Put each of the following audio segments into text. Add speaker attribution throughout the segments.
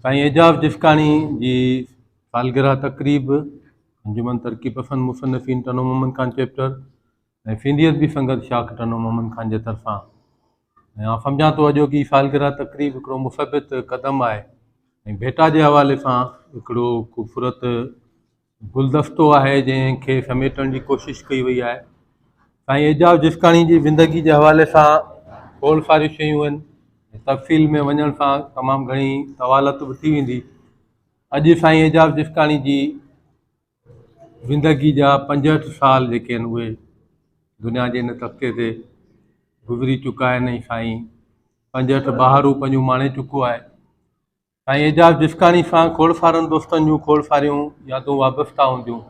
Speaker 1: سائين اعجاز جسڪاڻي جي سالگرهه تقريب انجمن ترقي پسند مصنفين ٽنڊو محمد خان چيپٽر ۽ سنڌي ادبي سنگت شاخ ٽنڊو محمد خان جي طرفان ۽ آئون سمجهان ٿو اڄوڪي سالگرهه تقريب هڪڙو مثبت قدم آهي ۽ ڀيٽا جي حوالي سان هڪڙو خوبصورت گلدستو آهي جنهن کي سميٽڻ جي ڪوشش ڪئي وئي آهي. سائين اعجاز جسڪاڻي جي زندگي جي حوالي سان کوڙ ساريون شيون آهن تفصيل ۾ وڃڻ سان تمام گهڻي طوالت به ٿي ويندي. اڄ سائين اعجاز جسڪاڻي جي زندگي جا 65 سال جيڪي آهن اهي دنيا جي هن تختي تي گذري چڪا آهن ۽ سائين 65 بهارون پنهنجون ماڻي چڪو آهي. سائين اعجاز جسڪاڻي سان کوڙ سارن دوستن جون کوڙ ساريون يادون وابسته هونديون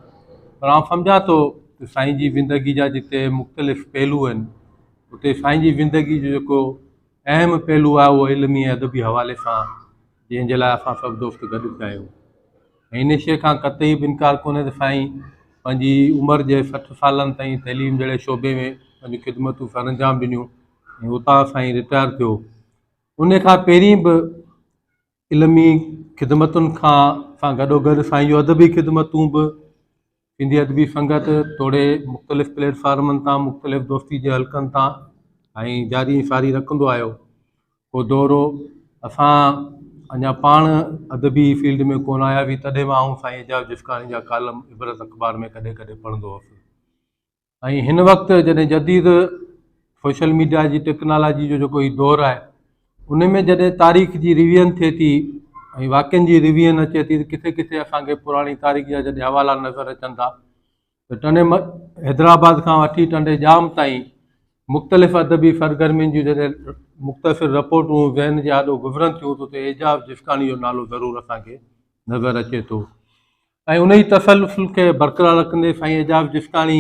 Speaker 1: پر آئون سمجهان ٿو ته سائين جي زندگي جا جتي مختلف پهلو آهن اتي سائين جي زندگي جو جيڪو اهم پهلو آهي اهو علمي ۽ ادبي حوالي سان جنهن جي لاء اسان سڀ دوست گڏ ٿيا آهيون ۽ ان شيء کان قطعي به انڪار ڪونهي ته سائين پنهنجي عمر جي 60 سالن تائين تعليم جهڙي شعبي ۾ پنهنجون خدمتون سرانجام ڏنيون ۽ اتان سائين رٽائر ٿيو. ان کان پهرين به علمي خدمتن کان سان گڏوگڏ سائين جون ادبي خدمتون به سنڌي ادبي سنگت توڙي مختلف پليٽ فارمن تان مختلف دوستي جي حلقن تان ۽ جاري ۽ ساري رکندو آيو. ڪو دورو اسان اڃا پاڻ ادبي فيلڊ ۾ ڪونه آيا هئي تڏهن به آئون سائين اعجاز جسڪاڻي جا ڪالم عبرت اخبار ۾ ڪڏهن ڪڏهن پڙهندو هوس. ۽ هن وقت جڏهن جديد سوشل ميڊيا جي ٽيڪنالاجي جو جيڪو هي دور آهي ان ۾ جڏهن تاريخ جي ريويزن ٿئي ٿي ۽ واقعن جي ريويزن اچي ٿي ته ڪٿي ڪٿي اسان کي پراڻي تاريخ جا جڏهن حوالا نظر اچن ٿا ته ٽنڊي حيدرآباد کان وٺي ٽنڊي ڄام تائين مختلف ادبي سرگرمين جون جڏهن مختصر رپورٽون ذهن جي آڏو گذرن ٿيون ته اتي اعجاز جسڪاڻي جو نالو ضرور اسان کي نظر اچي ٿو. ۽ انهي تسلسل کي برقرار رکندي سائين اعجاز جسڪاڻي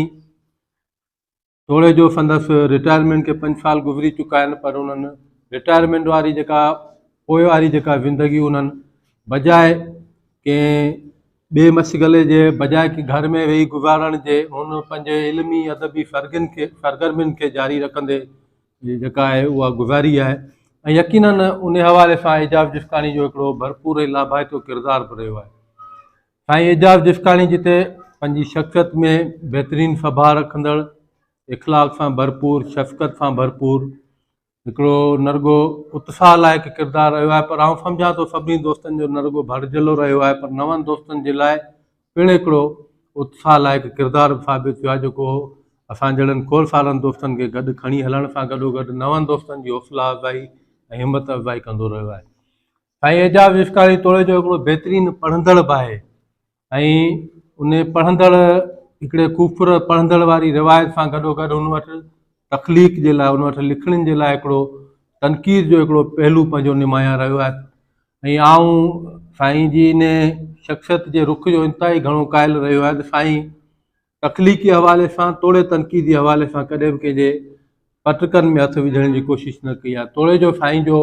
Speaker 1: توڙي جو سندس رٽائرمينٽ کي پنج سال گذري چڪا آهن پر انهن رٽائرمينٽ واري جيڪا پوء واري جيڪا زندگي انهن بجاء ڪنهن ٻئي مشغلي جي بجاء ڪنهن گهر ۾ ويهي گذارڻ جي هن پنهنجي علمي ادبي سرگن کي سرگرمين کي جاري رکندي جيڪا آهي اها گذاري آهي ۽ يقينن ان حوالي سان اعجاز جسڪاڻي جو هڪڙو ڀرپور ۽ لاڀائتو ڪردار به رهيو آهي. سائين اعجاز جسڪاڻي جتي پنهنجي شخصيت ۾ بهترين سڀاء رکندڙ، اخلاق سان ڀرپور، شفقت سان ڀرپور هڪڙو نه رڳو اتساهه لائق ڪردار رهيو آهي پر آئون سمجهان ٿو سڀني دوستن جو نه رڳو ڀرجهلو رهيو آهي پر نون دوستن جي لاء پڻ هڪڙو اتساهه لائق ڪردار به ثابت ٿيو آهي جيڪو اسان جهڙن کوڙ سارن دوستن کي گڏ کڻي هلڻ سان گڏوگڏ نون دوستن جي حوصلا افزائي ۽ همت افزائي ڪندو رهيو آهي. سائين اعجاز عشقاڻي توڙي جو هڪڙو بهترين پڙهندڙ به آهي ۽ ان پڙهندڙ هڪڙي خوبصورت پڙهندڙ واري روايت سان گڏوگڏ ان وٽ تخليق جي لاء ان وٽ لکڻين جي لاء هڪڙو تنقيد جو هڪڙو پهلو پنهنجو نمايان رهيو آهي ۽ آئون سائين جي ان شخصيت جي رخ جو انتهائي گهڻو قائل رهيو آهيان ته سائين تخليقي حوالي سان توڙي تنقيدي حوالي سان ڪڏهن به ڪنهن جي پٽڪن ۾ هٿ وجهڻ جي ڪوشش نه ڪئي آهي توڙي جو سائين جو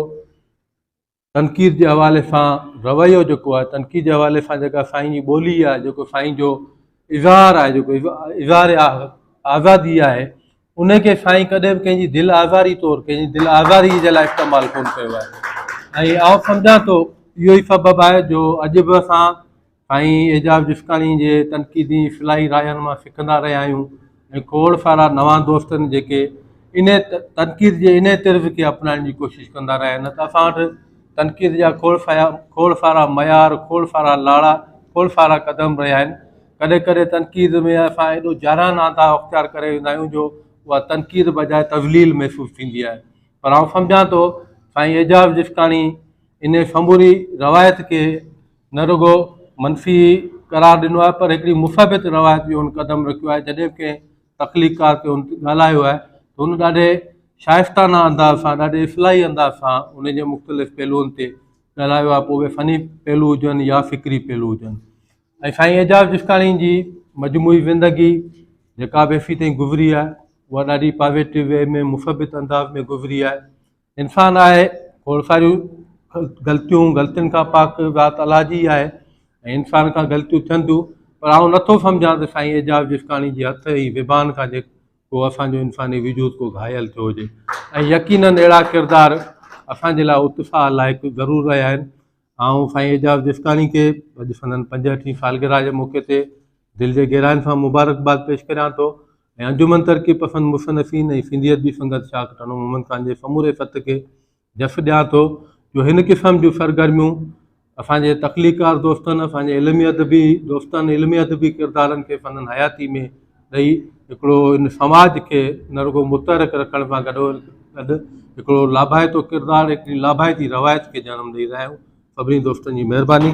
Speaker 1: تنقيد جي حوالي سان رويو جيڪو آهي تنقيد جي حوالي سان جيڪا سائين جي ٻولي آهي جيڪو سائين جو اظهار آهي جيڪو اظهار آزادي آهي ان کي سائين ڪڏهن به ڪنهن جي دل آزاري طور ڪنهن جي دل آزاري جي لاء استعمال ڪونه ڪيو آهي ۽ آئون سمجهان ٿو اهو ئي سبب آهي جو اڄ به اسان سائين اعجاز جسڪاڻي جي تنقيدي اصلاحي راين مان سکندا رهيا آهيون ۽ کوڙ سارا نوان دوست آهن جيڪي ان تنقيد جي ان طرز کي اپنائڻ جي ڪوشش ڪندا رهيا آهن نه ته اسان وٽ تنقيد جا کوڙ سارا کوڙ سارا معيار کوڙ سارا لاڙا کوڙ سارا قدم رهيا آهن ڪڏهن ڪڏهن تنقيد ۾ اسان ايڏو جارحانه انداز اختيار ڪري ويندا آهيون جو اها تنقيد بجاء تذليل محسوس ٿيندي آهي پر آئون سمجهان ٿو سائين اعجاز جسڪاڻي ان سموري روايت کي نه رڳو منفي قرار ڏنو آهي پر هڪڙي مثبت روايت جو هن قدم رکيو آهي جڏهن به ڪنهن تخليقڪار تي هن ڳالهايو آهي ته هن ڏاڍي شائستانه انداز سان ڏاڍي اصلاحي انداز سان ان جي مختلف پهلوئن تي ڳالهايو آهي پوء اهي فني پهلو هجن يا فڪري پهلو هجن. ۽ سائين اعجاز جسڪاڻي جي مجموعي زندگي جيڪا به هيسي تائين گذري آهي اها ڏاڍي پازيٽو وي ۾ مثبت انداز ۾ گذري آهي. انسان آهي کوڙ ساريون غلطيون غلطين کان پاڪ ذات الله جي آهي ۽ انسان کان غلطيون ٿين ٿيون پر آئون نٿو سمجهان ته سائين اعجاز جسڪاڻي جي هٿ ۽ زبان کان جيڪو اسان جو انساني وجود ڪو گهايل ٿيو هجي ۽ يقينن اهڙا ڪردار اسان جي لاء اتساهه لائق ضرور رهيا آهن. آئون سائين اعجاز جسڪاڻي کي اڄ سندن پنجهٺين سالگرهه جي موقعي تي دل جي گهراين سان مبارڪباد پيش ڪريان ٿو ۽ انجمن ترقي پسند مصنفين ۽ سنڌي ادبي سنگت شاخ ٽنڊو محمد خان جي سموري ست کي جس ڏيان ٿو جو هن قسم جون سرگرميون اسان جي تخليقڪار دوستن، اسان جي علمي ادبي دوستن، علمي ادبي ڪردارن کي سندن حياتي ۾ ڏئي هڪڙو ان سماج کي نه رڳو متحرڪ رکڻ سان گڏو گڏ هڪڙو لاڀائتو ڪردار، هڪڙي لاڀائتي روايت کي جنم ڏئي رهيا آهيون. سڀني دوستن جي مهرباني.